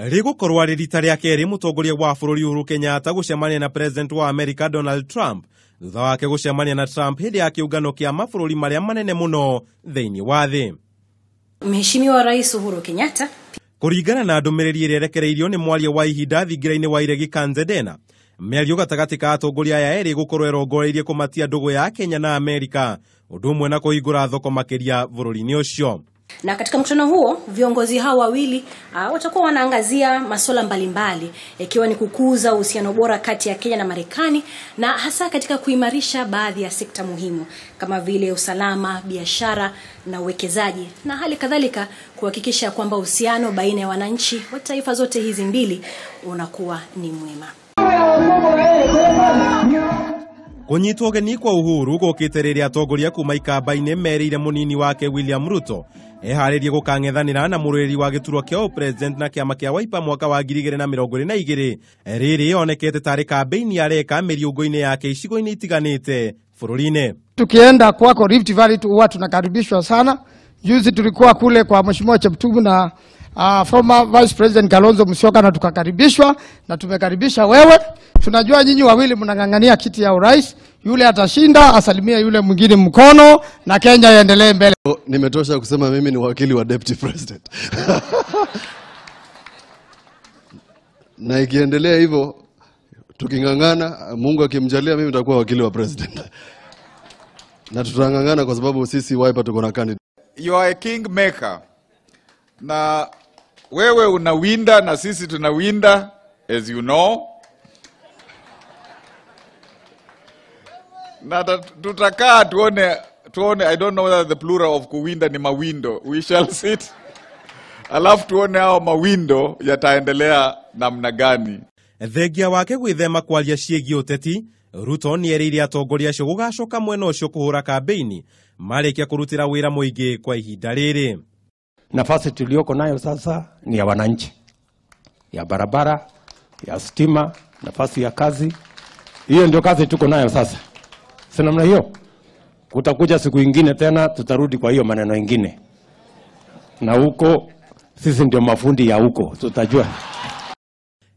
Rĩgũkorwo arĩ rita rĩa kerĩ mũtongoria wa bũrũri Uhuru Kenyatta gũcemania na president wa Amerika Donald Trump, thutha wake gũcemania na Trump hĩndĩ ya kĩũngano kĩa mabũrũri marĩa manene mũno thĩinĩ wa thĩ. Mheshimiwa Rais Uhuru Kenyatta. Kũringana na ndũmĩrĩri ĩrĩa ĩrekereirio nĩ mwaria wa ihinda thingira-inĩ wa iregi Kanzedena, mĩario gatagatĩ ka atongoria aya erĩ gũkorwo ĩrongoreirie kũmatia ndũgũ ya Kenya na Amerika, ũndũ ũmwe na kũhingũra thoko makĩria bũrũri-inĩ ũcio. Na katika mkutano huo viongozi hao wawili watakuwa wanaangazia masuala mbalimbali, ikiwa ni kukuza uhusiano bora kati ya Kenya na Marekani, na hasa katika kuimarisha baadhi ya sekta muhimu kama vile usalama, biashara na uwekezaji, na hali kadhalika kuhakikisha kwamba uhusiano baina ya wananchi wa taifa zote hizi mbili unakuwa ni mwema. Kũnyitwo ũgeni kwa Uhuru gũkĩte rĩrĩa atongoria kuma ikamba-inĩ merĩire mũnini wake William Ruto eharĩrie gũkang'ethanĩra na mũrũĩrĩri wa gĩturwa kĩa ũpresident na kĩama kĩa Wiper mwaka wa 2022. Rĩrĩ onekete tarĩ kambĩini areka mĩriũngũ-inĩ yake icigo-inĩ itiganĩte bũrũri-inĩ. Tukienda kwako Rift Valley huwa tunakaribishwa sana. Juzi tulikuwa kule kwa Mheshimiwa Cheptumo na former Vice President Kalonzo Musyoka na tukakaribishwa, na tumekaribisha wewe. Tunajua nyinyi wawili mnang'ang'ania kiti ya urais, yule atashinda asalimie yule mwingine mkono na Kenya iendelee mbele. Nimetosha kusema mimi ni wakili wa Deputy President. Na ikiendelea hivyo tuking'ang'ana, Mungu akimjalia mimi nitakuwa wakili wa president. Na tutang'ang'ana kwa sababu sisi Wiper tuko na candidate. You are a kingmaker. Na wewe unawinda na sisi tunawinda, as you know. Na tutakaa tuone, I don't know whether the plural of kuwinda ni mawindo. We shall sit. Alafu tuone hao mawindo yataendelea namna gani. Thengia wake gwĩthema kwaria ciĩgiĩ ũteti, Ruto nĩerĩire atongoria acio gũgacoka mwena ũcio kũhũra kambĩini marĩkia kũrutĩra wĩra mũingĩ kwa ihinda rĩrĩ. Nafasi tulioko nayo sasa ni ya wananchi, ya barabara, ya stima, nafasi ya kazi. Hiyo ndio kazi tuko nayo sasa. Si namna hiyo? Kutakuja siku ingine tena tutarudi kwa hiyo maneno ingine. Na huko sisi ndio mafundi ya huko, tutajua.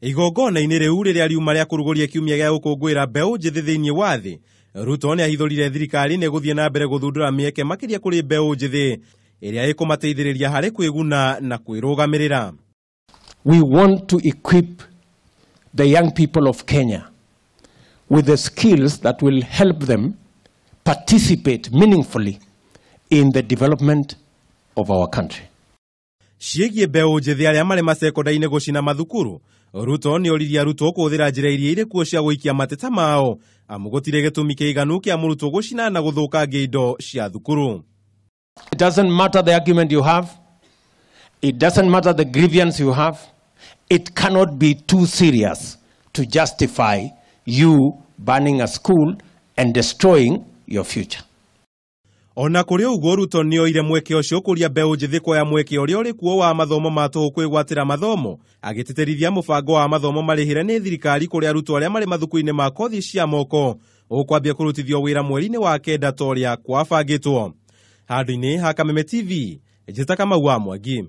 Igongona-inĩ rĩu rĩrĩa riuma rĩa kũrugũria kiumia gĩa gũkũngũĩra mbeũ njĩthĩ thĩinĩ wa thĩ, Ruto nĩahithũrire thirikari nĩ gũthiĩ na mbere gũthundũra mĩeke makĩria kũrĩ mbeũ njĩthĩ ĩrĩa ĩkũmateithĩrĩria harĩ kwĩguna na kwĩrũgamĩrĩra. We want to equip the young people of Kenya with the skills that will help them participate meaningfully in the development of our country. Ciĩgiĩ mbeũ njĩthĩ arĩa marĩ masekonda-inĩ gũcina mathukuru, Ruto nĩoririe arutwo kũhũthĩra njĩra iria irĩ kuo cia gũikia mateta mao, amu gũtirĩ gĩtũmi kĩiganu kĩa mũrutwo gũcina na gũthũkangia indo cia thukuru. It doesn't matter the argument you have. It doesn't matter the grievance you have. It cannot be too serious to justify you burning a school and destroying your future. Ona kũrĩ ũguo, Ruto nĩoire mweke ũcio kũria mbeũ njĩthĩ kuoya mweke ũrĩa ũrĩ kuo wa mathomo ma tũhũ kwĩgwatĩra mathomo, agĩtĩtĩrithia mũbango wa mathomo marĩhĩre nĩ thirikari kũrĩ arutwo arĩa marĩ mathukuru-inĩ ma kothi cia moko ũkwambia kũrutithio wĩra mweri-inĩ wa kenda ta ũrĩa kwabangĩtwo. Handũ-inĩ ha Kameme TV, njĩta Kamau wa Mwangi.